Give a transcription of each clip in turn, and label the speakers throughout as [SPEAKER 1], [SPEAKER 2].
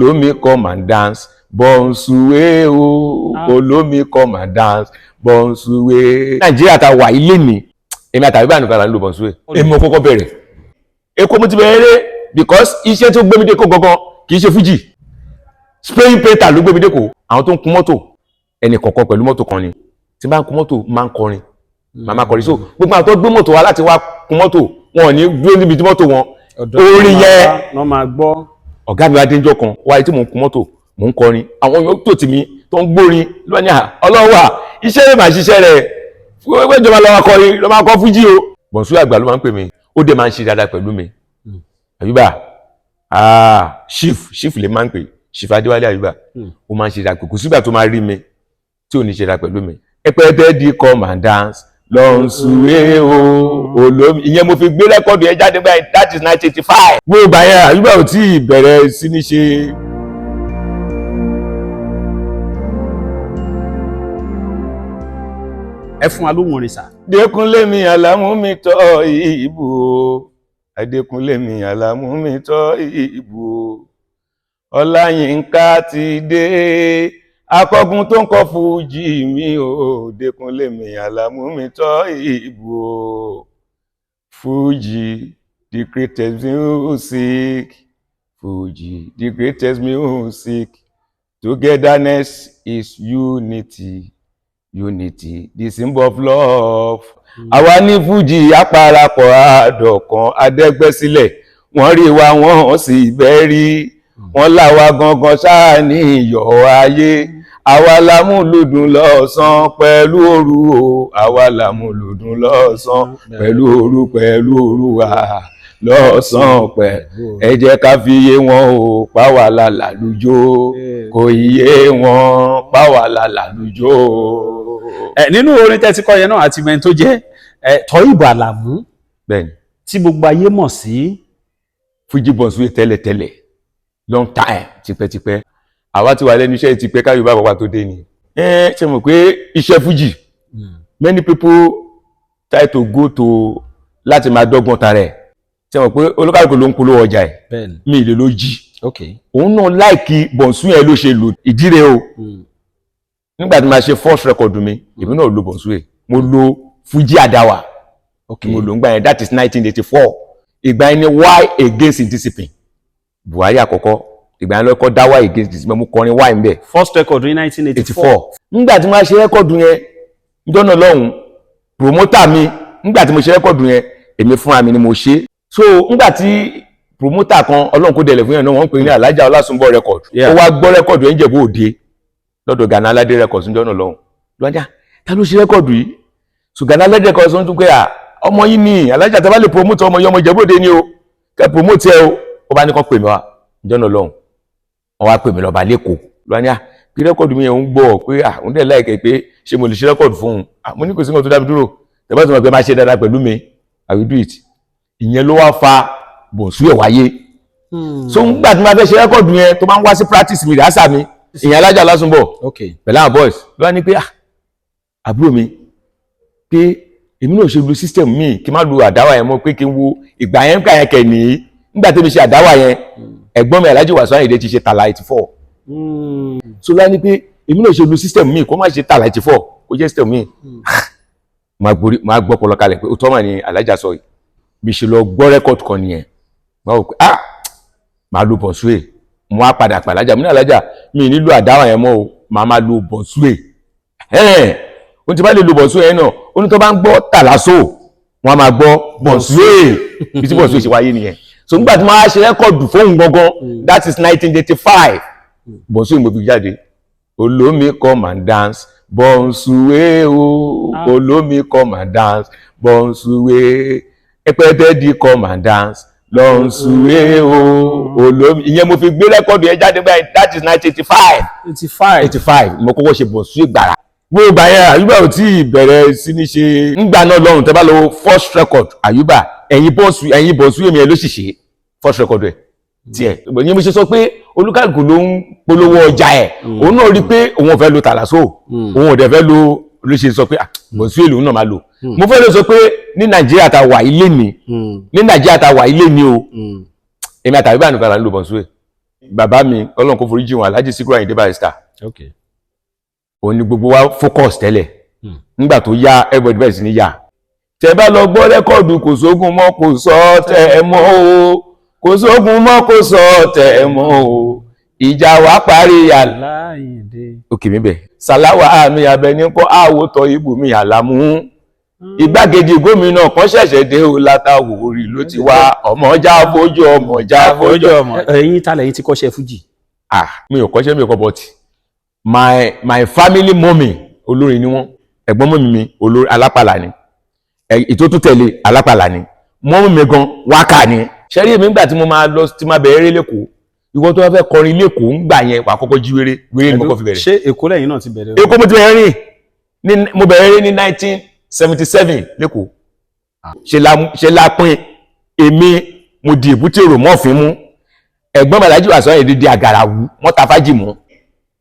[SPEAKER 1] Olómi come and dance Bọ̀nsúwé o. Olómi come and dance Bọ̀nsúwé. Nàìjíríà ta wà ilé mi, èmi àtàbí bá nìkan là ń lo Bọ̀nsúwé. Èmi mo kọ́kọ́ bẹ̀rẹ̀ Èkó, mo ti bẹ̀rẹ̀ eré because iṣẹ́ tó gbé mi dé kó gangan kì í ṣe fújì. Spraying painter ló gbé mi dé kó. Àwọn tó ń kun mọ́tò, ẹnì kọ̀ọ̀kan pẹ̀lú mọ́tò kan ni. Tí n bá ń kun mọ́tò, máa ń kọrin, màá máa kọrin. So gbogbo àwọn tó gbé mọ́tò wá láti wá kun mọ́tò, wọn ò ní dúró níbi tí mọ́tò wọn orin yẹn.
[SPEAKER 2] Wọ́n máa gbọ́.
[SPEAKER 1] Ọ̀gá mi wá dé njọ́ kan wáyé tí mò ń kun mọ́tò, mò ń kọrin, àwọn yóò tó tì mí tó ń gbórin lọ́ní à ọlọ́wà iṣẹ́ rẹ̀ máa ṣiṣẹ́ rẹ̀ fún ìjọba lọ́wọ́ kọrin lọ́ máa kọ́ fújì o. Bọ̀nsúwé àgbà ló máa ń pè mí, ó dẹ̀ máa ń ṣe dáadáa pẹ̀lú mi. Àyùbá, ah, chief, chief lè máa ń pè, Chief Adéwálé Àyùbá. Ó máa ń ṣe dáadáa, kò sígbà tó máa rí mi tí ò ní ṣe dáadáa pẹ̀lú mi. Ẹpẹtẹ di come and dance Lọ́nsùwé o olómi, ìyẹn mo fi gbé record yẹn jáde báyìí. That is 1985. Gbogbo àyẹn Àyùbá ò tí ì bẹ̀rẹ̀ sí ní ṣe.
[SPEAKER 2] Ẹ fún wa lóhùn orin sà.
[SPEAKER 1] Adékúnlé mi Àlàmú mi tọ́ ìbò, Adékúnlé mi Àlàmú mi tọ́ ìbò, Ọláyínká ti dé, akọgun tó ń kọ fújì mi o. Adékúnlé mi Àlàmú mi tọ́ ìbò, Fújì the greatest music, Fújì the greatest music, togetherness is unity, unity the symbol of love. Àwa ní fújì àparapọ̀ àdọ̀kan adẹ́gbẹ́sílẹ̀, wọ́n rí wa wọ́n sì bẹ́ rí wọ́n láwa gangan ṣáà ní iyọ̀ ayé. Àwa lámúlùdùn lọ́sàn pẹ̀lú òru o, àwa lámúlùdùn lọ́sàn pẹ̀lú òru, pẹ̀lú òru wa lọ́sàn pẹ̀lú. Ẹ jẹ́ ká fi yé wọn o, páwa la làlùjọ, kò yé wọn, páwa la làlùjọ.
[SPEAKER 2] Ẹ nínú orin tẹ́ ti kọ yẹn náà àti mẹ́rin tó jẹ́ ẹ Tọ́yìnbó Àlàmú
[SPEAKER 1] Bẹ́ẹ̀ni.
[SPEAKER 2] tí gbogbo ayé mọ̀ sí
[SPEAKER 1] Fuji Bọ̀nsúwé tẹ́lẹ̀tẹ́lẹ̀, long time, tipẹ́tipẹ́. Àwa ti wà lẹ́nu iṣẹ́ tipẹ́ káyọ̀ bá bàbá tó dé ni. Ẹ ṣe mọ̀ pé iṣẹ́ fújì, many people try to go to láti máa dọ́gbọ́n tara ẹ̀. Ṣe mọ̀ pé olúkàlùkù ló ń polówó ọjà ẹ̀. Mi ìlè ló jí. Òun náà like Bọ̀nsú yẹn ló ṣe lò ìdíre o. Nígbà tí màá ṣe first record mi, èmi náà lo Bọ̀nsú yẹn, mo lo Fuji Àdáwà. Mo lò ń gbà yẹn, that is 1984. Ìgbà yẹn ni why against indiscipline Buhari àkọ́kọ́, ìgbà yẹn lọ́kọ́ dá why against discipline, mo kọrin why ń bẹ̀.
[SPEAKER 2] First record ní 1984.
[SPEAKER 1] 84. Nígbà tí mo ṣe record yẹn njọ́nà lọ́hùn, promoter mi, nígbà tí mo ṣe record yẹn, èmi fúnra mi ni mo ṣe. So nígbà tí promoter kan, Ọlọ́run kó dẹ̀lẹ̀ fún yẹn náà, wọ́n ń pè ní Alhaja Ọlásùnbọ̀ record, ó wá gbọ́ record yẹn Ìjẹ̀bú Òde lọ́dọ̀ Gani Aládé records njọ́nà lọ́hùn lọ́jà, ta ló ṣe record yìí? So Gani Aládé records ń tún pé à ọmọ yín ni Alhaja, tá bá lè promote ọmọ yìí, ọmọ Ìjẹ̀bú Òde ni o, kẹ́ promote ẹ o. Ó bá ní kàn pè mí wá njọ́nà lọ́hùn. Wọ́n wá pè mí lọ́ba lẹ́kọ̀ọ́ lọ́wọ́ ní à pé record mi yẹn ń gbọ́ pé à ń dẹ̀ láìkẹ́ pé ṣé mo lè ṣe record fún un. Mo ní kò sí nǹkan tó dá mi dúró, tẹ̀bá tí mo pẹ́ máa ṣe dáadáa pẹ̀lú mi, I will do it. Ìyẹn ló wá fa Bọ̀nsú ẹ̀ wáyé. So ńgbà tí mo fẹ́ ṣe record yẹn, tó máa ń wá sí practice mi, ràásà mi, ìyẹn Alájà Lásùnbọ̀ pẹ̀lú àwọn boys, ló wá ní pé ah, àbúrò mi, pé èmi náà ṣe lu system mi, kí n má lu àdáwà yẹn mọ́, pé kí n wo ìgbà yẹn nígbà yẹn kẹ̀ nìyí. Nígbà tí mi ṣe àdáwà yẹn, ẹ̀gbọ́n mi Alhaji Wasiu Ayinde ti ṣe tàlà 84. So láti pé èmi náà ṣe lu system mi, kó má ṣe tàlà 84, kó jẹ́ system mi. Máa gborí, máa gbọ́ ọpọlọ kalẹ̀ pé ó tọ́ mà ní Alhaja sọ yìí. Bí ṣe lọ gbọ́ record kan nìyẹn, máa wò pé ah, máa lo Bọ̀nsúè. Mo á padà pa Alhaja mi ní, Alhaja mi nílò àdáwà yẹn mọ́ o, máa máa lo Bọ̀nsúè. Ẹ̀ẹ́n, ohun tí bá lè lo Bọ̀nsúè yẹn náà, ó ní tó bá ń gbọ́ tàlásò, wọ́n á máa gbọ́ Bọ̀nsúè. Bí tí Bọ̀nsúè ṣe wáyé nìyẹn. So nígbà tí mo á ṣe record fóun gangan, that is 1985, Bọ̀nsúè mo fi jáde. Olómi come and dance Bọ̀nsúè o, olómi come and dance Bọ̀nsúè, ẹpẹtẹ di come and dance Lọ́nsúè o olómi, ìyẹn mo fi gbé record yẹn jáde báyìí. That is 1985.
[SPEAKER 2] 85.
[SPEAKER 1] 85 mo kọ́kọ́ ṣe Bọ̀nsúè gbàrà. Gbogbo àyẹn Àyùbá ò tí ì bẹ̀rẹ̀ sí ní ṣe. Ńgbà náà lọ́hùn, tẹ́ bá lọ first record Àyùbá, ẹ̀yìn Bọ̀nsú, ẹ̀yìn Bọ̀nsú èmi ẹ̀ ló sì ṣe first record ẹ̀ tiẹ̀. Ìyẹn mo ṣe sọ pé olúkàlùkù ló ń polówó ọjà ẹ̀. Òun náà rí i pé òun ò fẹ́ lo tàlàsó, òun ò dẹ̀ fẹ́ lo, ló ṣe sọ pé Bọ̀nsú èlò náà máa lò. Mo fẹ́ lè sọ pé ní Nàìjíríà ta wà ilé ni, ní Nàìjíríà ta wà ilé ni o, èmi àtàbí bá nìkan là ń lo Bọ̀nsú ẹ̀. Bàbá mi, Ọlọ́run kó forí jì wọ́n, Alhaji Sikiru Ayinde Barrister, òun ni gbogbo wa focus tẹ́lẹ̀. Nígbà tó yá, everybody bẹ̀rẹ̀ sí ní yà. Tẹ bá lọ gbọ́ record "Kò sógun mọ́ kò sọ tẹ ẹ mọ́ o, kò sógun mọ́ kò sọ tẹ ẹ mọ́ o, ìjà wa parí àlá."
[SPEAKER 2] Láyìndé.
[SPEAKER 1] Òkè mi bẹ̀ sàláwà àmì abẹni kọ́ àwòtọ́ ibùmí àlámú, igbákejì gómìnà kan ṣẹ̀ṣẹ̀ dé o, látàwòrì ló ti wá, ọmọjà fojú ọmọjà fojú.
[SPEAKER 2] Ọmọ ẹ̀yin ta lẹ́yìn tí kọ́ṣẹ́ fújì?
[SPEAKER 1] Ah, mi ò kọ́ṣẹ́, mi ò kọ́, but my family mummy, olórin ni wọ́n. Ẹ̀gbọ́n mummy mi, olórin alápàlà ni. Ìtó tún tẹ̀lé, alápàlà ni. Mummy mi gan, wákà ni. Ṣẹ́rí èmi, ńgbà tí mo máa lọ, tí máa bẹ̀rẹ̀ eré lẹ́kọ̀ọ́, ìwọ tó bá fẹ́ kọrin lẹ́kọ̀ọ́ ńgbà yẹn, wà á kọ́kọ́ jí wéré. Wéré ni mo kọ́ fi bẹ̀rẹ̀.
[SPEAKER 2] Ṣé Èkó lẹ́yìn náà ti bẹ̀rẹ̀?
[SPEAKER 1] Èkó mo ti bẹ̀rẹ̀ rìn ní, mo bẹ̀rẹ̀ eré ní 1977 lẹ́kọ̀ọ́. Ṣe la pín, èmi mo di èbúté èrò mọ́ọ̀fin mú, ẹ̀gbọ́n mi Alhaji Wasiu Ayinde di àgàràwù mọ́ta fájì mú.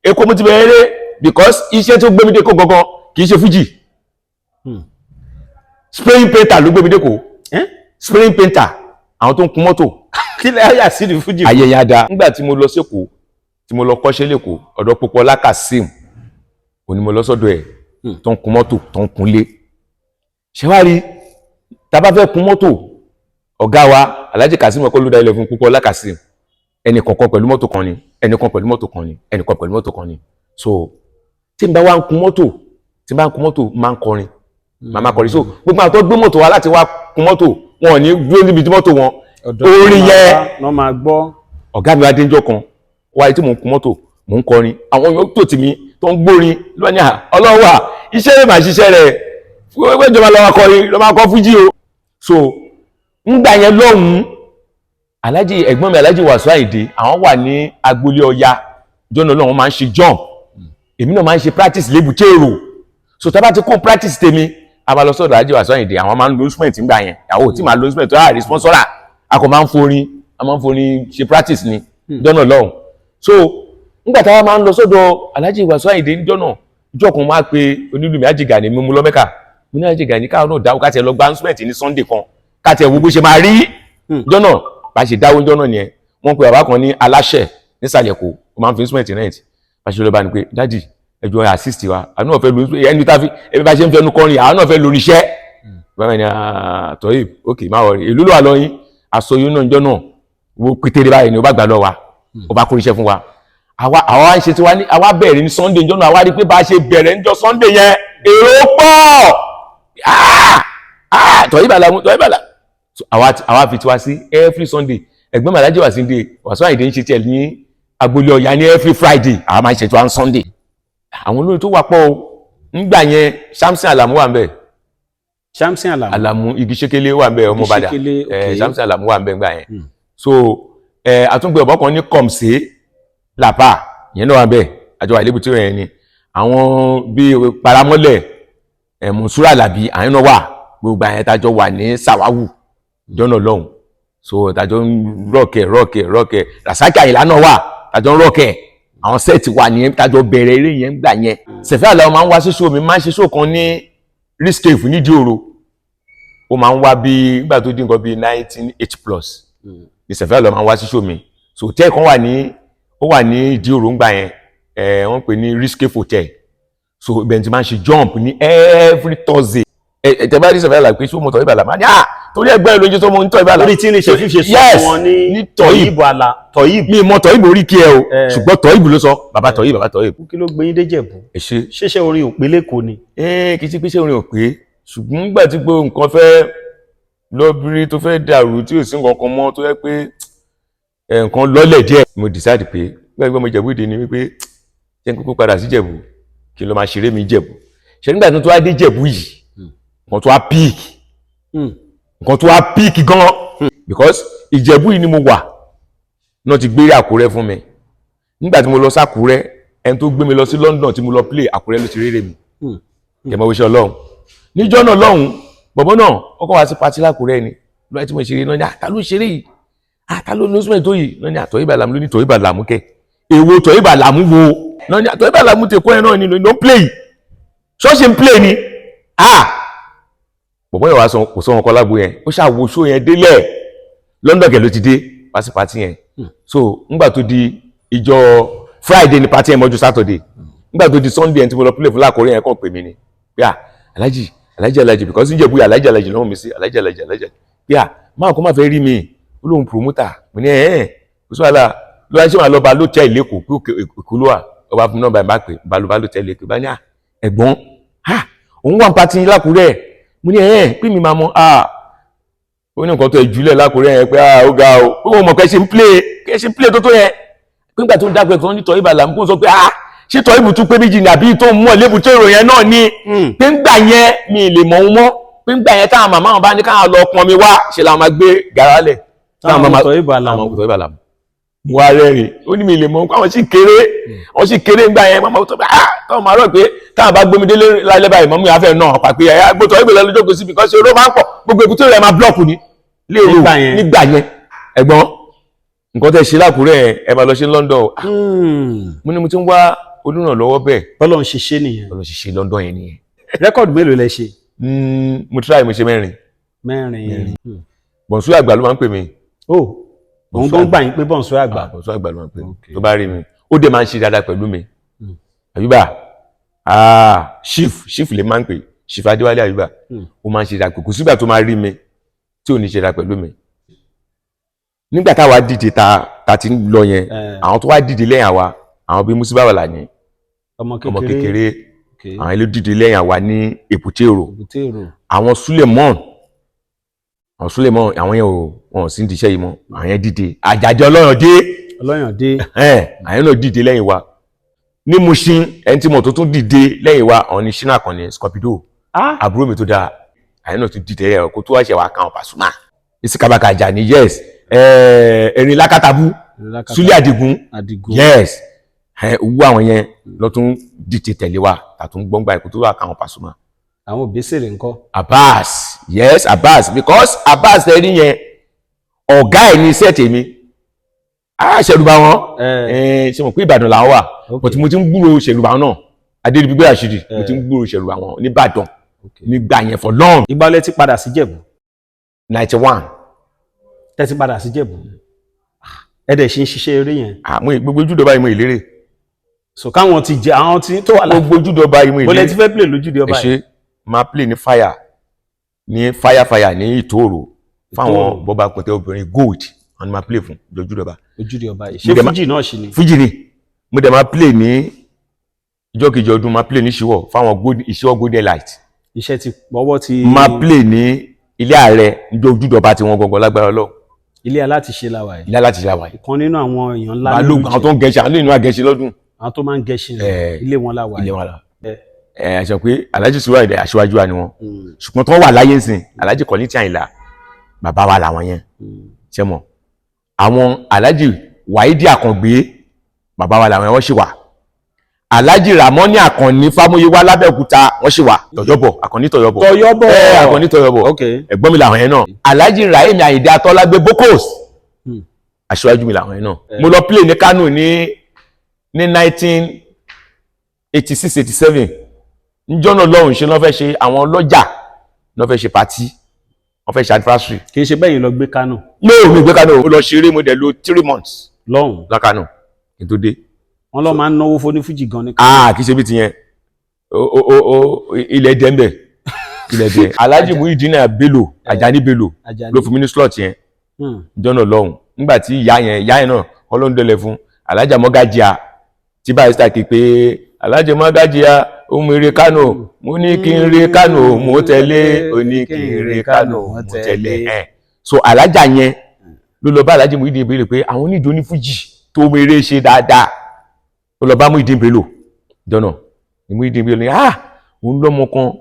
[SPEAKER 1] Èkó mo ti bẹ̀rẹ̀ eré, because iṣẹ́ tó gbé mi dé kó gangan kì í ṣe fújì. Spraying painter ló gbé mi dé kó.
[SPEAKER 2] Eh?
[SPEAKER 1] Spraying painter, àwọn tó ń kun mọ́tò.
[SPEAKER 2] Kí lẹ́ àyà sí ní fújì?
[SPEAKER 1] Ayẹyẹ ada. Nígbà tí mo lọ sẹ́kọ̀ọ́, tí mo lọ kọ́ṣẹ́ lẹ́kọ̀ọ́, ọ̀dọ̀ Pópọ́lá Kazeem òní mo lọ sọ́dọ̀ ẹ̀, tó ń kun mọ́tò, tó ń kunlé. Ṣé wàá rí, tá a bá fẹ́ kun mọ́tò, ọ̀gá wa Alhaji Kazeem ọkọ ló dá ilẹ̀ fún Pópọ́lá Kazeem, ẹnì kọ̀ọ̀kan pẹ̀lú mọ́tò kan ni, ẹnì kan pẹ̀lú mọ́tò kan ni, ẹnì kan pẹ̀lú mọ́tò kan ni. So tí n bá wá ń kun mọ́tò, tí n bá ń kun mọ́tò, máa ń kọrin, màá máa kọrin. So gbogbo àwọn tó gbé mọ́tò wa láti wá kun mọ́tò, wọn ò ní dúró níbi tí mọ́tò wọn
[SPEAKER 2] Ọ̀dọ̀
[SPEAKER 1] orin yẹn.
[SPEAKER 2] náà máa gbọ́.
[SPEAKER 1] Ọ̀gá mi wá dé ńjọ́ kan wáyé, tí mò ń kun mọ́tò, mò ń kọrin, àwọn yóò tó tì mí tó ń gbórin lọ́ní à ọlọ́wà, iṣẹ́ rẹ̀ màá ṣiṣẹ́ rẹ̀ wẹ́wẹ́, ìjọba lọ́wọ́ kọrin lọ́ máa kọ́ fújì o. So ńgbà yẹn lọ́hùn-ún, Alhaji, ẹ̀gbọ́n mi Alhaji Wasiu Ayinde, àwọn wà ní agboolé Ọya jọ́nà lọ́wọ́, máa ń ṣe jump, èmi náà máa ń ṣe practice lébùté èrò. So tá a bá ti kó practice tèmi, a máa lọ sọ́dọ̀ Alhaji Wasiu Ayinde. Àwọn máa ń lo instrument ńgbà yẹn, àwọn ò tí máa lo instrument tó yà rí sponsor, a kò máa ń forin, a máa ń forin ṣe practice ni jọ́nà lọ́hùn. So nígbà táwa máa ń lọ sọ́dọ̀ Alhaji Wasiu Ayinde jọ́nà, ìjọ kan máa pe onílù mi, Haji Gani, mímú lọ Mẹ́kà. Mo ní Haji Gani, káwọn náà dáwó ká tiẹ̀ lọ gba instrument ní Sunday kan, ká tiẹ̀ wo bó ṣe máa rí jọ́nà. Bá ṣe dáwó jọ́nà nìyẹn. Wọ́n pe bàbá kan ní aláṣẹ nísàlẹ̀ kó o máa ń fi instrument rent. Bá ṣe lọ bá ní pé, "Daddy, ẹ jọ̀ọ́, assist wa, àwọn náà fẹ́ lu ẹni tá fi ẹbí bá ṣe ń fẹnu kọrin, àwọn náà fẹ́ lórí iṣẹ́." Bàbá mi ní, "Tọ́yì, ok, má wọrí, èlú ló wà lọ́yìn aṣọ yìí náà." Jọ́ náà wo pétéré báyìí ni ó bá gbà lọ wa, ó bá kó iṣẹ́ fún wa. Àwa ń ṣe tiwa ní, àwa bẹ̀rẹ̀ ní Sunday jọ́ náà. Àwa rí pé bá a ṣe bẹ̀rẹ̀ níjọ́ Sunday yẹn, èrò pọ̀. Ah, ah, tọ́yì bàlá tọ́yì bàlá. So àwa fi tiwa sí every Sunday. Ẹ̀gbọ́n mi Alhaji Wasiu Ayinde ń ṣe tiẹ̀ ní agboolé Ọya ní every Friday, àwa máa ń ṣe tiwa ní Sunday. Àwọn olórin tó wà pọ̀ o ńgbà yẹn, Samson Alamu wà ń bẹ̀.
[SPEAKER 2] Samson Alamu.
[SPEAKER 1] Alamu igi ṣekele wà ń bẹ̀, ọmọ Bàdà.
[SPEAKER 2] Ṣékélé, ok.
[SPEAKER 1] Samson Alamu wà ń bẹ̀ ńgbà yẹn. So àtúngbẹ ọ̀bọ kan ní kọ̀m̀sé làpá yẹn náà wà ń bẹ̀, àjọ àlébùtì yẹn ni. Àwọn bíi paramọ́lẹ̀, Mùsúrà Làbí, àwọn náà wà. Gbogbo àyẹn tájọ wà ní Sàwáwù jọ́nà lọ́hùn. So tájọ ń rọ̀kẹ̀ rọ̀kẹ̀ rọ̀kẹ̀. Rasaki Àyìnlá náà wà, tájọ ń rọ̀kẹ̀. Àwọn set wà ní tájọ bẹ̀rẹ̀ eré yẹn gbà yẹn. Sẹ̀fẹ́ Àlàó máa ń wá sí show mi, máa ń ṣe show kan ní Riscave nídìí òro. Ó máa ń wá bí nígbà tó dín nǹkan bíi 19 H plus ní Sẹ̀fẹ́ Àlàó máa ń wá sí show mi. So hotel kan wà ní, ó wà ní ìdí òro ńgbà yẹn, wọ́n pè ní Riscave Hotel. So ibẹ̀ ni ti máa ń ṣe jump ní every Thursday. Ẹ ẹ tẹ bá rí Sẹ̀fẹ́ Àlàó pé ṣé ó mọ tọ́ ìbàlà, máa ní à torí ẹgbẹ́ lójú tó mọ ní tọ́ ìbàlà.
[SPEAKER 2] Orí tí ní ṣe fífi sọ
[SPEAKER 1] Yes,
[SPEAKER 2] fún wọn ní
[SPEAKER 1] ní Tọ́yìb.
[SPEAKER 2] Tọ́yìb àlà Tọ́yìb.
[SPEAKER 1] Mi mọ Tọ́yìb orí kí ẹ o, ṣùgbọ́n Tọ́yìb ló sọ, bàbá Tọ́yìb, bàbá Tọ́yìb.
[SPEAKER 2] Kí ló gbé yín dé Jẹ̀bú?
[SPEAKER 1] Ẹ ṣe.
[SPEAKER 2] Ṣẹṣẹ orin òpè lẹ́kọ̀ọ́ ni?
[SPEAKER 1] Ẹ kì í ṣe pé ṣé orin ò pé, ṣùgbọ́n nígbà tí gbogbo nǹkan fẹ́ lọ́bírí, tó fẹ́ dàrú, tí ò sí nǹkan kan mọ́, tó yẹ pé nǹkan lọ́lẹ̀ díẹ̀, mo decide pé gbẹ́gbẹ́ mo Jẹ̀bú ìdí ni wípé jẹ́ n kúkú padà sí Jẹ̀bú, kí n lọ máa ṣeré mi Jẹ̀bú. Ṣe nígbà tó wá dé Jẹ̀bú yìí, nǹkan tó wá peak, nǹkan tó wá peak gan, because Ìjẹ̀bú yìí ni mo wà náà ti gbé Àkúrẹ́ fún mi. Nígbà tí mo lọ sákúrẹ́, ẹni tó gbé mi lọ sí London tí mo lọ play, Àkúrẹ́ ló ti réré mi. Kẹmọ wíṣẹ Ọlọ́run níjọ́ náà lọ́hùn, bọ̀bọ́ náà ó kọ́ wá sí party lákúrẹ́ ni lọ́wọ́ tí mo ṣeré náà ní, "Àtà ló ṣeré yìí? Àtà ló lóṣùmẹ̀ tó yìí?" Náà ní àtọ̀ ìbàlámù ló ní tọ̀ ìbàlámù kẹ, èwo tọ̀ ìbàlámù wo? Náà ní àtọ̀ ìbàlámù tẹ kọ́ ẹ náà ni ló ń play yìí, ṣọ́ọ̀ṣì ń play ni. Ah, bọ̀bọ́ yẹn wá sọ, kò sọ wọn kọ́ lágbo yẹn, ó ṣàwo show yẹn délẹ̀. London kẹ̀ ló ti dé. wá sí party yẹn. So ńgbà tó di ìjọ Friday ni party yẹn mọ́jú Saturday. Ńgbà tó di Sunday, ẹni tí mo lọ play fún lákòórè yẹn kàn pè mí ni pé à, Alhaji, Alhaji, Alhaji, because níjẹ̀bú yà, Alhaji, Alhaji lọ́wọ́ mi sí, Alhaji, Alhaji, Alhaji, pé à, máa kó má fẹ́ rí mi, ó lóun promoter. Mo ní ẹ̀ ẹ̀ kò sí wàhálà. Ló wá ṣé wàá lọ bá lótẹ́ẹ̀lì lẹ́kọ̀ọ́, pé òkè Èkó ló wà. Ọba fún nọ́mbà ẹ̀, bá pè bá lọ bá lótẹ́ẹ̀lì lẹ́kọ̀ọ́, bá ní à, ẹ̀gbọ́n, ha, òun wà ní party lákùrẹ́. Mo ní ẹ̀ ẹ̀ pé mi máa mọ à, ó ní nǹkan tó ẹ̀ jùlẹ̀ lákùrẹ́ yẹn, pé à, ó ga o, pé wọ́n mọ̀ pé ṣe ń play, pé ṣe ń play tó tó yẹn, pé nígbà tó ń dágbẹ́ tó ń ní tọ́ ibà làmú, kó sọ pé à, ṣé tọ́ ibùtú pé méjì ní àbí tó ń mọ̀ lébùté èrò yẹn náà ni, pé ńgbà yẹn mi lè mọ̀ òun mọ́, pé ńgbà yẹn táwọn màmá wọn bá ní káwọn lọ pọn mi wá, ṣe làwọn máa gbé gàrá lẹ̀.
[SPEAKER 2] Táwọn tọ́ ibà làmú.
[SPEAKER 1] Àwọn tọ́ ibà làmú. Mo wá rẹ́rìn, ó ní mi lè mọ̀ àwọn sì kéré, àwọn sì kéré ńgbà yẹn. Màmá tó bá táwọn máa rọ̀ pé táwọn bá gbómi délé lálẹ́ báyìí, mọ́mí afẹ́ náà pàpé ẹ̀ gbọ́tọ̀ ibà lọ́jọ́ kò síbi kan ṣe oró máa ń pọ̀, gbogbo èkúté rẹ̀ máa block ni léèrò.
[SPEAKER 2] Nígbà yẹn.
[SPEAKER 1] Nígbà yẹn, ẹ̀gbọ́n, nǹkan tẹ́ ṣe lákùrẹ́ ẹ máa lọ ṣe London. Mo ní mo ti ń wá olùrànlọ́wọ́ bẹ́ẹ̀.
[SPEAKER 2] Bọ́lọ̀ ń ṣiṣẹ́ nìyẹn.
[SPEAKER 1] Ọlọ́run ṣe ṣe London yẹn nìyẹn.
[SPEAKER 2] Record mélòó lẹ ṣe?
[SPEAKER 1] Mo try, mo ṣe mẹ́rin.
[SPEAKER 2] Mẹ́rin.
[SPEAKER 1] Bọ̀nsú àgbà ló máa ń pè mí.
[SPEAKER 2] Ó òun gan gbà yín pé Bọ̀nsú àgbà.
[SPEAKER 1] Bọ̀nsú àgbà ló máa ń pè mí. Tó bá rí mi, ó dẹ̀ máa ń ṣe dáadáa pẹ̀lú mi. Àyùbá, ah, chief, chief lè máa ń pè, Chief Adéwálé Àyùbá. Ó máa ń ṣe dáadáa, kò sígbà tó máa rí mi tí ò ní ṣe dáadáa pẹ̀lú mi. Nígbà táwa dìde, ta ti ń lọ yẹn, àwọn tó wá dìde lẹ́yìn àwa, àwọn bíi Musiba wà ní
[SPEAKER 2] ọmọ
[SPEAKER 1] ọmọ
[SPEAKER 2] kékeré.
[SPEAKER 1] Kékeré. Àwọn ilé dìde lẹ́yìn àwa ní Èbúté Èrò.
[SPEAKER 2] Èbúté Èrò.
[SPEAKER 1] Àwọn Sulemon, àwọn Sulemon, àwọn yẹn ò wọn ò sí ní iṣẹ́ yìí mọ́. Àwọn yẹn dìde, Àjàjẹ Ọlọ́yàn dé.
[SPEAKER 2] Ọlọ́yàn dé.
[SPEAKER 1] Ẹn, àwọn yẹn náà dìde lẹ́yìn wa ní Mushin. Ẹni tí mo tó tún dìde lẹ́yìn wa, àwọn ní Shina kan ní Scorpido. Àbúrò mi tó dáa, àwọn yẹn náà tún dìde lẹ́yìn wa, kó tó wá ṣe wá kan Pasuma Isikabaka Ajani, yes, Erin Lákàtàbú, Sule Adigun.
[SPEAKER 2] Adigun.
[SPEAKER 1] Yes, owó àwọn yẹn lọ tún dìde tẹ̀lé wa, tàtún gbọ́ngbà kó tó wá kan Pasuma.
[SPEAKER 2] Àwọn Òbésèré ńkọ́?
[SPEAKER 1] Abbas, yes, Abbas, because Abbas ẹ rí yẹn, ọ̀gá ẹ̀ ní iṣẹ́ tèmi, á ṣẹ̀rùbà wọn. Ṣe mọ̀ pé Ìbàdàn làwọn wà, but mo ti ń gbúrò ṣẹ̀rùbà wọn náà, Adédìgbé Àṣírí, mo ti ń gbúrò ṣẹ̀rùbà wọn nìbàdàn nígbà yẹn for long.
[SPEAKER 2] Ìgbà lẹ ti padà sí Jẹ̀bú?
[SPEAKER 1] 91.
[SPEAKER 2] Tẹ́ ti padà sí Jẹ̀bú, ẹ dẹ̀ ṣe ń ṣiṣẹ́ eré yẹn?
[SPEAKER 1] Àmọ́ gbogbo ojúdọba yìí mo ìlérè.
[SPEAKER 2] So káwọn ti jẹ àwọn tí tó wà lá
[SPEAKER 1] Gbogbo ojúdọba yìí mo
[SPEAKER 2] bó lẹ
[SPEAKER 1] ìlérè.
[SPEAKER 2] ti fẹ́ play lójúde
[SPEAKER 1] Ẹ
[SPEAKER 2] ọba yìí?
[SPEAKER 1] ṣe máa play ní fire, ní fire fire ní Ìtòòrò, fáwọn
[SPEAKER 2] Ìtòòrò.
[SPEAKER 1] bọ́ba pẹ̀tẹ́ obìnrin gold, àwọn ni máa play fún lójúdọba.
[SPEAKER 2] Ojúde ọba yìí, ṣé
[SPEAKER 1] Mo dẹ̀
[SPEAKER 2] fújì náà ṣì ni?
[SPEAKER 1] Fújì ni. Mo dẹ̀ máa play ní ìjọ́ kejì ọdún, máa play ní Ìṣíwọ̀ fáwọn gold, Ìṣíwọ̀ Golden Light.
[SPEAKER 2] Iṣẹ́ ti ọwọ́ ti
[SPEAKER 1] Máa play ní ilé ààrẹ níjọ́ ojúdọba tí wọ́n gangan, lágbára Ọlọ́run.
[SPEAKER 2] Ilé alátiṣe la wà yìí.
[SPEAKER 1] Ilé aláti ṣe àwàyè.
[SPEAKER 2] Ìkan nínú àwọn èèyàn ńlá
[SPEAKER 1] Balógun
[SPEAKER 2] nílùú
[SPEAKER 1] àwọn tó ń gẹṣin, àwọn nínú àgẹṣin lọ́dún.
[SPEAKER 2] Àwọn tó máa ń gẹṣin, ilé wọn la wà
[SPEAKER 1] Ilé
[SPEAKER 2] yìí.
[SPEAKER 1] wọn la. Ẹ ṣe pé Alhaji Sura ìdẹ aṣíwájú wa ni wọn, ṣùgbọ́n tó wà láyé ńsìn, Alhaji Kollington Àyìnlá, bàbá wa làwọn yẹn. Ṣe mọ̀ àwọn Alhaji Wáídì Àkàngbé, bàbá wa làwọn yẹn, wọ́n ṣì wà. Alhaji Ramoni Àkànní Fámúyíwá lábẹ́òkúta, wọ́n ṣì wà. Tọ̀yọ́bọ̀, Àkànní Tọ̀yọ́bọ̀.
[SPEAKER 2] Tọ̀yọ́bọ̀.
[SPEAKER 1] Ẹ Àkànní Tọ̀yọ́bọ̀, ẹ̀gbọ́n mi làwọn yẹn náà. Alhaji Rahimi Àyìndé Atọ́lágbé Bokos, aṣíwájú mi làwọn yẹn náà. Mo lọ play ní Kano ní 1986, 87 níjọ́ náà lọ́hùn. Ṣe lọ́ fẹ́ ṣe, àwọn ọlọ́jà lọ́ fẹ́ ṣe party, wọ́n fẹ́ ṣe anniversary.
[SPEAKER 2] Kì í ṣe bẹ́yìn lọ gbé Kánò?
[SPEAKER 1] No, mi gbé Kano, ó lọ ṣeré, mo dẹ̀ lò 3 months
[SPEAKER 2] lọ́hùn.
[SPEAKER 1] lákànò kí n tó dé.
[SPEAKER 2] Wọn lọ máa ń náwó fóní fújì gan ní Kánò.
[SPEAKER 1] Ah, kì í ṣe bí tiyẹn o o o, ilẹ̀ dẹ́ ń bẹ̀, ilẹ̀ dẹ́. Alhaji Muhyiddin Bello, Ajani Bello,
[SPEAKER 2] Ajani.
[SPEAKER 1] ló fún mi ní slot yẹn níjọ́ náà lọ́hùn. Nígbà tí ìyá yẹn, ìyá yẹn náà, Ọlọ́run dẹ̀lẹ̀ fún Alhaja Mọ́gájíà tí barrister kì í pé Alhaja Mọ́gájíà, ó mú eré Kánò, mo ní kí n re Kánò, mo tẹ̀lé, ó ní kí n re Kánò, mo tẹ̀lé ẹ̀. So Alhaja yẹn ló lọ bá Alhaji Muhyiddin Bello pé àwọn onídìí onífújì tó mú eré ṣe dáadáa. Ó lọ bá Muhyiddin Bello jọ̀nà ní Muhyiddin Bello ní, ah, òun lọ́mọ kan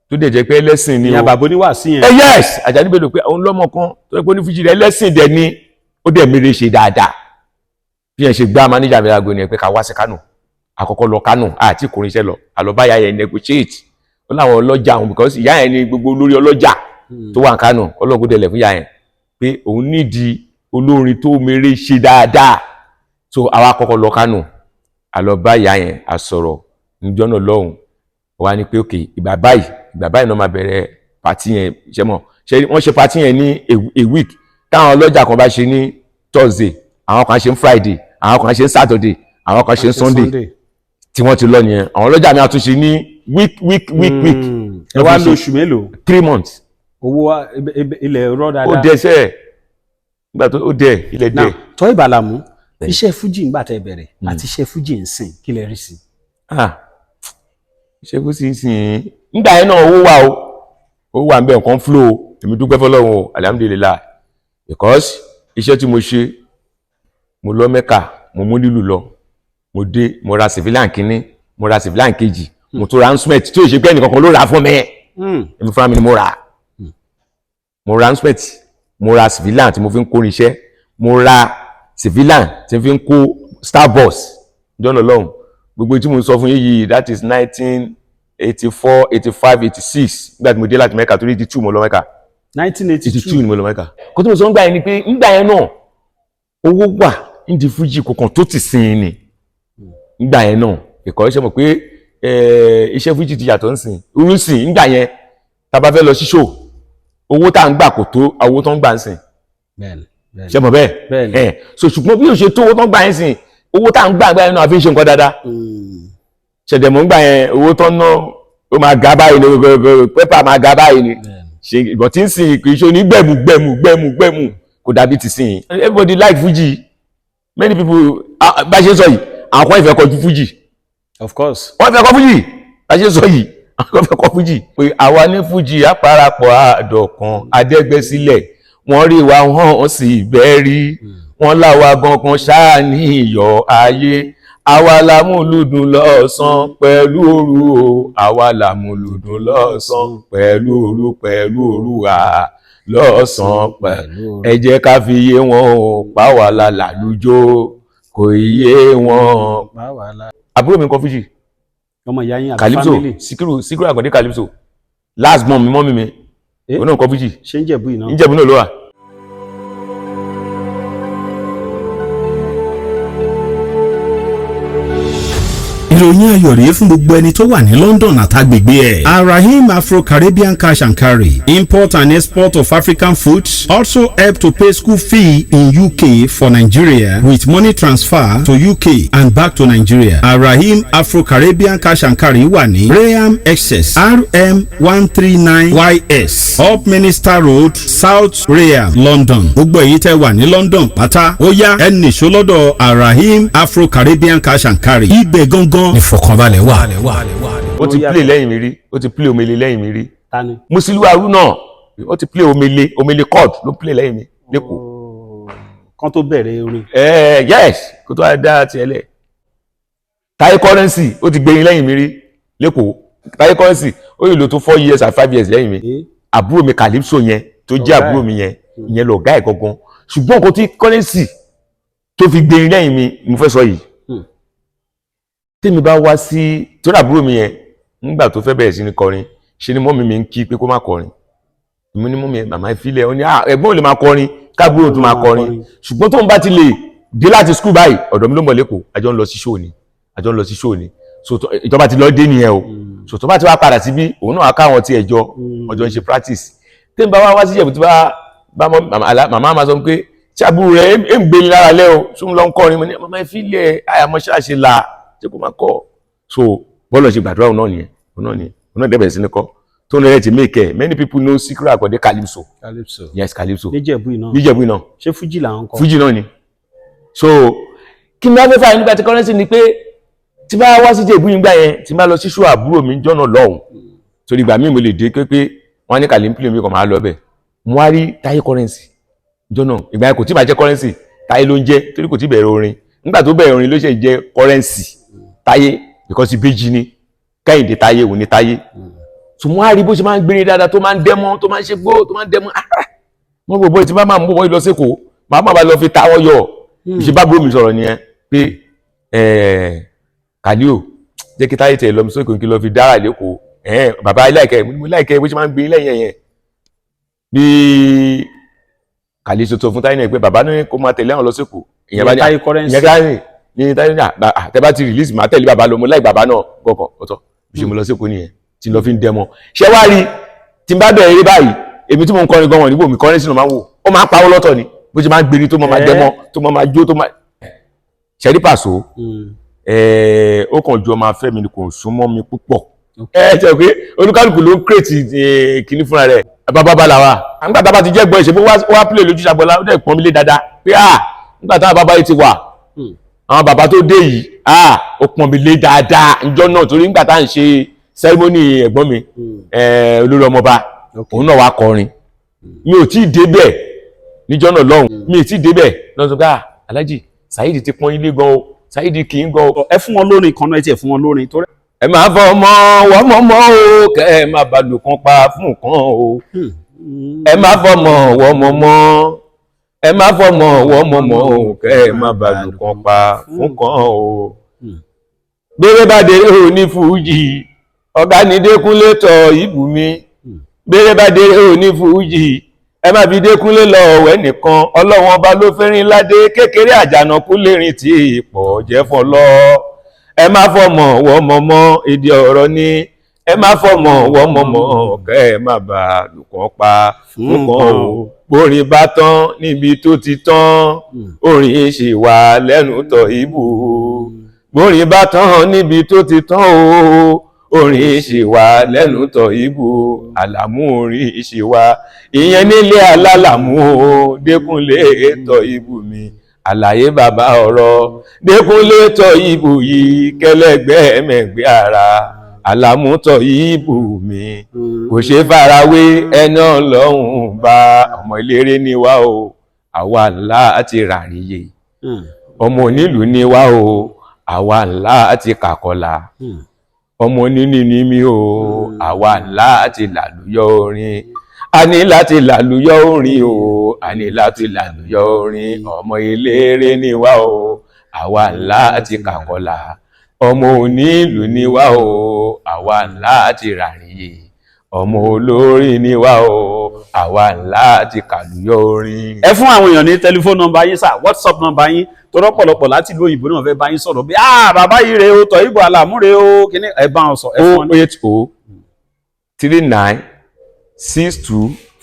[SPEAKER 1] tó dẹ̀ jẹ́ pé ẹlẹ́sìn ni
[SPEAKER 2] Ìyá
[SPEAKER 1] o.
[SPEAKER 2] bàbá oníwàásí yẹn.
[SPEAKER 1] Ẹ yes, Àjàní Bello pé òun lọ́mọ kan tó yẹ pé onífújì rẹ̀, ẹlẹ́sìn dẹ̀ ni, ó dẹ̀ mèrè ṣe dáadáa. Bí yẹn ṣe gbá mánéjà mi láago ni ẹ pé ká wá sí Kánò. Àkọ́kọ́ lọ Kánò àti kò rinṣẹ́ lọ, àlọ́báyà yẹn negotiate, ó láwọn ọlọ́jà òun, because ìyá yẹn ni gbogbo olórí ọlọ́jà tó wà ní Kánò. Ọlọ́run kó dẹ̀lẹ̀ fún ìyá yẹn pé òun nídìí olórin tó mèrè ṣe dáadáa. So àwa kọ́kọ́ lọ Kánò, àlọ́bá ìyá yẹn, àsọ̀rọ̀ níjọ́ náà lọ́hùn wá ní pé ok, ìgbà báyìí, ìgbà báyìí náà máa bẹ̀rẹ̀ party yẹn. Ṣe mọ̀ ṣe wọ́n ṣe party yẹn ní a week táwọn ọlọ́jà kan bá ṣe ní Thursday, àwọn kan ṣe ń Friday, àwọn kan ṣe ń Saturday, àwọn kan ṣe ń Sunday. Tí wọ́n ti lọ nìyẹn. Àwọn ọlọ́jà mi àtúnṣe ní week, week, week, week.
[SPEAKER 2] Ẹ wá lóṣù mélòó?
[SPEAKER 1] 3 months.
[SPEAKER 2] Owó ilẹ̀ rọ́ dáadáa.
[SPEAKER 1] Ó dẹ sẹ́ẹ̀ nígbà tó ó dẹ ilẹ̀ dẹ.
[SPEAKER 2] Toyib Alamu, iṣẹ́ fújì ńgbà tẹ́ bẹ̀rẹ̀ àti iṣẹ́ fújì ń sìn, kí lẹ rí sí?
[SPEAKER 1] Iṣẹ́ fújì ń sìn nígbà yẹn náà, owó wà o, owó wà ń bẹ̀, nǹkan flow. Èmi dúpẹ́ fọlọ́run o, alhamdulillah, because iṣẹ́ tí mo ṣe, mo lọ Mẹ́kà, mo mú lílù lọ, mo dé, mo ra civilian kínní, mo ra civilian kejì, mo tún ra instrument tí ò ṣe pé ẹnìkankan ló rà fún mi, èmi fúnra mi ni mo rà. Mo ra instrument, mo ra civilian tí mo fi ń kó irinṣẹ́, mo ra civilian tí mo fi ń kó Starbus jọ́nà lọ́hùn. Gbogbo tí mo sọ fún yín yìí, that is 1984, 85, 86, nígbà tí mo dé láti Mẹ́kà, torí 82 mo lọ Mẹ́kà.
[SPEAKER 2] 1982
[SPEAKER 1] ni mo lọ Mẹ́kà. Kó tí mo sọ ń gbà yẹn ni pé ńgbà yẹn náà, owó wà nídìí fújì, kò kàn tó ti sin ni ńgbà yẹn náà. Ìkọ́ iṣẹ́ mọ̀ pé iṣẹ́ fújì ti yàtọ̀ ńsìn irú sìn. Ńgbà yẹn, tá a bá fẹ́ lọ sí show, owó tá à ń gbà kò tó owó tó ń gbà ń sìn. Ṣe mọ̀ bẹ́ẹ̀? So ṣùgbọ́n bí o ṣe tó owó tó ń gbà ń sìn, owó tá à ń gbà gbà yẹn náà, a fi ń ṣe nǹkan dáadáa. Ṣẹ̀dẹ̀mọ̀ ń gbà yẹn, owó tó ń ná, ó máa ga báyìí ni, pépà máa ga báyìí ni. Ṣe ìbọn tí ń sìn, kì í ṣe oní gbẹ̀mù gbẹ̀mù gbẹ̀mù gbẹ̀mù, kò dàbí ti sìn. Everybody like Fuji, many people. Bá ṣe sọ yìí, àwọn kan ìfẹ́ kọjú Fuji.
[SPEAKER 2] Of course.
[SPEAKER 1] Wọ́n fẹ́ kọ́ Fuji. Bá ṣe sọ yìí, àwọn kan fẹ́ kọ́ Fuji. Pé àwa ní Fuji àparapọ̀ àdọ̀kan adẹ́gbẹ́sílẹ̀, wọ́n rí wa, wọ́n sì bẹ́ẹ̀ rí wọ́n láwa gangan ṣáà ní iyọ̀ ayé. Àwa làmúlùdùn lọ́sàn pẹ̀lú òru o, àwa làmúlùdùn lọ́sàn pẹ̀lú òru, pẹ̀lú òru à lọ́sàn pẹ̀lú. Ẹ jẹ́ ká fi yé wọn o, páwa la làlùjọ, kò yé wọn. Àbúrò mi ń kọ Fuji.
[SPEAKER 2] Ọmọ ìyá yín àbí?
[SPEAKER 1] Calypso.
[SPEAKER 2] Family?
[SPEAKER 1] Sikiru, Sikiru Akande Calypso, last born mi, mọ́mí mi. Òun náà ń kọ Fuji.
[SPEAKER 2] Ṣé ń Jẹ̀bú yìí náà?
[SPEAKER 1] Ìjẹ̀bú náà ló wà.
[SPEAKER 3] Ìròyìn ayọ̀ rèé fún gbogbo ẹni tó wà ní London àtàgbègbè ẹ̀. Arahim Afro-Caribbean Cash and Carry, import and export of African foods, also help to pay school fee in UK for Nigeria with money transfer to UK and back to Nigeria. Arahim Afro-Caribbean Cash and Carry wà ní Rainham, Essex, RM139 YS, Upminster Road, South Rainham, London. Gbogbo èyí tẹ́ wà ní London pátá, ó yá, ẹ nìṣó lọ́dọ̀ Arahim Afro-Caribbean Cash and Carry. Ibẹ̀ gangan ìfọ̀kànbalẹ̀ wà.
[SPEAKER 1] Ó ti play lẹ́yìn mi rí, ó ti play omele lẹ́yìn mi rí.
[SPEAKER 2] Tani?
[SPEAKER 1] Musiliu Haruna, ó ti play omele, omele chord ló play lẹ́yìn mi lẹ́kọ̀ọ́.
[SPEAKER 2] Kan tó bẹ̀rẹ̀ orin?
[SPEAKER 1] Ẹ yes, kó tó wá dá tiẹ̀ lẹ̀. Taye Currency, ó ti gbẹ̀yìn lẹ́yìn mi rí lẹ́kọ̀ọ́. Taye Currency, ó yìí lò tó 4 years and 5 years lẹ́yìn mi. Àbúrò mi Calypso yẹn tó jẹ́
[SPEAKER 2] Ọ̀gá ẹ̀.
[SPEAKER 1] àbúrò mi yẹn, ìyẹn lọ̀gá ẹ̀ gangan. Ṣùgbọ́n nǹkan tí Currency tó fi gbẹ̀yìn lẹ́yìn mi mo fẹ́ sọ yìí. Tèmi bá wá sí torí àbúrò mi yẹn, nígbà tó fẹ́ bẹ̀rẹ̀ sí ní kọrin, ṣe ni mọ́mí mi ń kí pé kó má kọrin. Èmi ní mọ́mí, màmá ìfilẹ̀, ó ní, "Ah, ẹ̀gbọ́n ò lè máa kọrin, káàbúrò tó máa kọrin." Ṣùgbọ́n tóun bá ti lè dé láti school báyìí, ọ̀dọ̀ mi ló mọ̀ lẹ́kọ̀ọ́, àjọ ń lọ sí show ni, àjọ ń lọ sí show ni. So ìjọba ti lọ dé nìyẹn o. So tó bá ti wá padà síbí, òun náà wá káwọn ti ẹ̀jọ ọjọ́ ń ṣe practice. Tẹ́mi bá wá wá sí Ìjẹ̀bú, tí bá bá mọ́ màmá máa sọ pé tí àbúrò rẹ̀ ẹ̀ ń gbé ní lára lẹ́ o, sóun lọ ń kọrin. Mo ní, màmá, ìfilẹ̀, àyàmọ́ ṣáṣe là ṣé kó máa kọ́. So bọ́ọ̀lù ṣe gbàdúrà, òun náà nìyẹn, òun náà nìyẹn, òun náà dẹ̀ bẹ̀rẹ̀ sí ní kọ́, tó ń rẹ̀ ti make ẹ̀. Many people know Sikiru Akande Calypso.
[SPEAKER 2] Calypso.
[SPEAKER 1] Yes, Calypso.
[SPEAKER 2] Níjẹ̀bú yìí náà?
[SPEAKER 1] Níjẹ̀bú náà.
[SPEAKER 2] Ṣé fújì làwọn kọ?
[SPEAKER 1] Fújì náà ni. So kí ni wọ́n fẹ́ fà nípa ti Currency ni pé tí bá wá sí Ìjẹ̀bú yìí gbà yẹn, tí bá lọ sí show àbúrò mi jọ́nà lọ́hùn, torí ìgbà míì mo lè dé pé wọ́n á ní kàlí ń pìlẹ̀ mi kàn máa lọ bẹ̀, mo wá rí Táyé Currency jọ́nà. Ìgbà yẹn kò tí ì máa jẹ́ Currency, Táyé ló ń jẹ́, torí kò tí ì bẹ̀rẹ̀ orin. Nígbà tó bẹ̀rẹ̀ orin ló ṣe jẹ́ Currency Táyé, because ìbejì ni Kẹ́hìndé Táyé, òun ni Táyé. So mo wá rí bó ṣe máa ń gbére dáadáa, tó máa ń dẹ́mọ́, tó máa ń ṣe gbó, tó máa ń dẹ́mọ́. Ah, ah. Mo rò bóyá tí bá máa mú bọ́ lọ sẹ́kọ̀ọ́, màá máa bá lọ fi táwọ́ yọ. Ìṣe bá búrò mi sọ̀rọ̀ nìyẹn pé Kàlíò, jẹ́ kí Táyé tẹ̀ lọ mi sókè, kí lọ fi dára lẹ́kọ̀ọ́. Bàbá láìkẹ́, mo láìkẹ́ bó ṣe máa ń gbé lẹ́yìn ẹ̀yẹn. Bí Kàlí ṣe sọ fún Táyé náà pé bàbá ní kó máa tẹ̀lé àwọn lọ sẹ́kọ̀ọ́, ìyẹn bá ní
[SPEAKER 2] Táyé Currency.
[SPEAKER 1] Ìyẹn Táyé ní Táyé ní tẹ́ bá ti release, màá tẹ̀lé bàbá lọ, mo láì bàbá náà gọkàn ọ̀tọ̀. Bí ṣe mo lọ sẹ́kọ̀ọ́ nìyẹn tí lọ fi ń dẹmọ. Ṣé wá rí, tí n bá bẹ̀rẹ̀ eré báyìí, èmi tí mo ń kọrin gan wọn níbo mi, Currency náà máa ń wò, ó máa ń pawó lọ́tọ̀ ni. Bó ṣe máa ń gbéni tó máa dẹ́mọ́, tó máa jó, tó máa ṣẹ̀rí Pàṣọ. Ó kàn ju ọmọ afẹ́ mi ni, kò súnmọ́ mi púpọ̀. Ẹ jẹ́ pé olúkálùkù ló ń create kìíní fúnra rẹ̀. Bàbá bá làwà nígbà tá a bá ti jẹ́ gbọ́ ìṣe bó wá pílẹ̀ lójú ṣàgbọ́lá, ó dẹ̀ pọ́n mi lé dáadáa pé à nígbà táwọn bàbá yìí ti wà, àwọn bàbá tó dé yìí, à ó pọ́n mi lé dáadáa níjọ́ náà, torí nígbà tá à ń ṣe ceremony ẹ̀gbọ́n mi, olórí ọmọba, òun náà wá kọrin. Mi ò tí ì débẹ̀ níjọ́ náà lọ́hùn, mi ò tí ì débẹ̀ lọ́sọ̀ pé ah, Alhaji Saheed ti pọ́n ilé gan o, Saheed kì í gan o.
[SPEAKER 2] Ẹ fún wọn lórin kan náà, ẹ tiẹ̀ fún wọn lórin torí.
[SPEAKER 1] Ẹ máa fọ ọmọ wọ́mọ́mọ́ o, kẹ́ ẹ má bá lù kan pa fún kan o. Ẹ má fọmọ wọ́mọ́mọ́, ẹ má fọmọ wọ́mọ́mọ́ o, kẹ́ ẹ má bá lù kan pa fún kan o. Bèrè bá dé o ní fújì, ọ̀gá ní Dékúnlé tọ ìbù mi. Bèrè bá dé o ní fújì, ẹ má fi Dékúnlé lọ ọ̀wẹ́ nìkan. Ọlọ́wọ́n ọba ló fẹ́rin ládé kékeré, àjànàkú lérin tí ìpọ̀ jẹ́ fún lọ. Ẹ má fọmọ wọ́mọmọ́, ìdí ọ̀rọ̀ ni, ẹ má fọmọ wọ́mọmọ́, kẹ́ ẹ má bà lùkọ́ pa fún kan o. Borin bá tán níbi tó ti tán, orin ṣì wà lẹ́nu tọ̀ ìbù. Borin bá tán níbi tó ti tán o, orin ṣì wà lẹ́nu tọ̀ ìbù. Àlàmú, orin ṣì wà ìyẹn nílé alálàmú o. Dékúnlé tọ̀ ìbù mi, àlàyé bàbá ọ̀rọ̀, Dékúnlé tọ̀ ìbù yìí kẹlẹ́gbẹ́ mẹ́gbẹ́ ara. Àlàmú tọ̀ ìbù mi kò ṣe farawé ẹni ọlọ́run bá. Ọmọ eléré ni wá o, àwa ńlá àti ràríyè. Ọmọ onílù ni wá o, àwa ńlá àti kàkọlà. Ọmọ onílù ni mí o, àwa ńlá àti làlùyọ orin. A ní láti làlùyọ orin o, a ní láti làlùyọ orin. Ọmọ eléré ni wá o, àwa ńlá àti kàkọlà. Ọmọ onílù ni wá o, àwa ńlá àti ràríyè. Ọmọ olórin ni wá o, àwa ńlá àti kàlùyọ orin.
[SPEAKER 2] Ẹ fún àwọn èèyàn ní tẹlifóònù nọ́mbà yín sà, WhatsApp nọ́mbà yín, torí ọ̀pọ̀lọpọ̀ láti ìlú òyìnbó náà fẹ́ bá yín sọ̀rọ̀ bí, ah, bàbá yìí rèé o, Toyibu Alamu rèé o, kíní ẹ bá wọn sọ, ẹ fún wọn ní.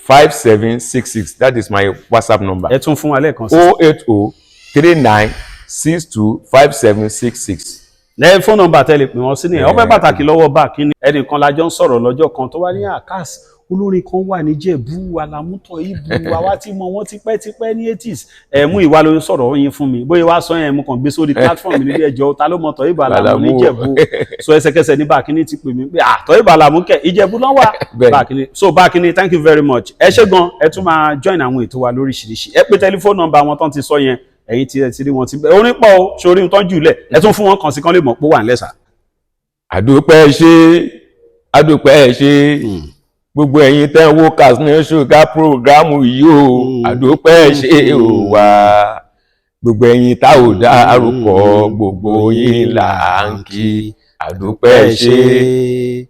[SPEAKER 1] 08039625766, that is my WhatsApp number.
[SPEAKER 2] Ẹ tún fún wa lẹ́ẹ̀kan sí.
[SPEAKER 1] 08039625766.
[SPEAKER 2] Lẹ́yìn fóònù nọ́mbà tẹ́lẹ̀ pè wọ́n sí nìyẹn. Ọpẹ́ pàtàkì lọ́wọ́ bá kíní. Ẹnìkan la jọ ń sọ̀rọ̀ lọ́jọ́ kan tó wá ní àkàs, olórin kan wà níjẹ̀bú, Àlàmú Toyibu, àwa tí mọ wọn tipẹ́tipẹ́ ní 80s. Ẹ̀ mú ìwà ló sọ̀rọ̀ yín fún mi, bóyá wàá sọ yẹn, mo kàn gbé sórí platform mi níbi ẹjọ́, ta ló mọ Toyibu Àlàmú níjẹ̀bú? So ẹsẹ̀kẹsẹ̀ ní Bákíní ti pè mí pé à Toyibu Àlàmú kẹ̀, Ìjẹ̀bú ló wà Bákíní. So Bákíní, thank you very much, ẹ ṣé gan. Ẹ tún máa join àwọn ètò wa lóríṣiríṣi. Ẹ pé tẹlifóònù nọ́mbà wọn tán ti sọ yẹn, ẹ̀yin tí ẹ ti rí wọn ti bẹ orin pọ̀ o, sórí tán jù lẹ̀, ẹ tún fún wọn kàn sí kán lè mọ̀ pé ó wà nílẹ̀ sà.
[SPEAKER 1] Àdúpẹ́ ṣe, àdúpẹ́ ṣe, gbogbo ẹ̀yin tẹ́ ń wo Katsina Sugar program yìí o, àdúpẹ́ ṣe o wá. Gbogbo ẹ̀yin tá ò dárúkọ, gbogbo yín là ń kí. Àdúpẹ́ ṣe,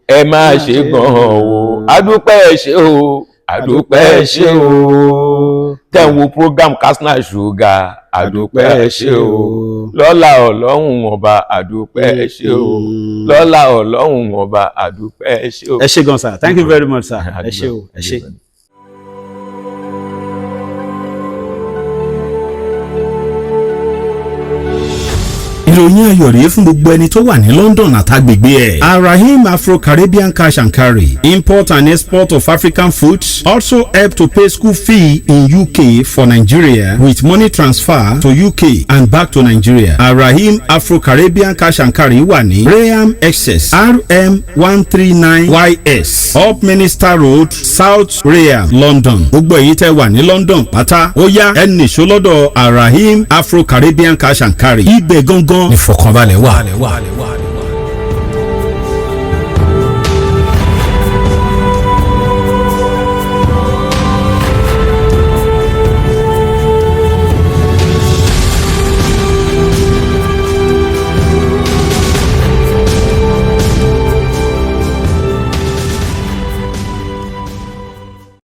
[SPEAKER 1] ẹ má ṣe gan o. Àdúpẹ́ ṣe o, àdúpẹ́ ṣe o, tẹ́ ń wo program Katsina Sugar, àdúpẹ́ ṣe o. Lọ́lá Ọlọ́run Ọba, àdúpẹ́ ṣe o. Lọ́lá Ọlọ́run Ọba, àdúpẹ́ ṣe o.
[SPEAKER 2] Ẹ ṣé gan sir, thank you very much sir, ẹ ṣé o, ẹ ṣé.
[SPEAKER 3] Ìròyìn ayọ̀ rèé fún gbogbo ẹni tó wà ní London àtàgbègbè ẹ̀. Arahim Afro-Caribbean Cash and Carry, import and export of African foods, also help to pay school fee in UK for Nigeria with money transfer to UK and back to Nigeria. Arahim Afro-Caribbean Cash and Carry wà ní Rainham, Essex, RM 139 YS, Upminster Road, South Rainham, London. Gbogbo èyí tẹ́ wà ní London pátá, ó yá, ẹ nìṣó lọ́dọ̀ Arahim Afro-Caribbean Cash and Carry. Ibẹ̀ gangan ìfọ̀kànbalẹ̀ wà.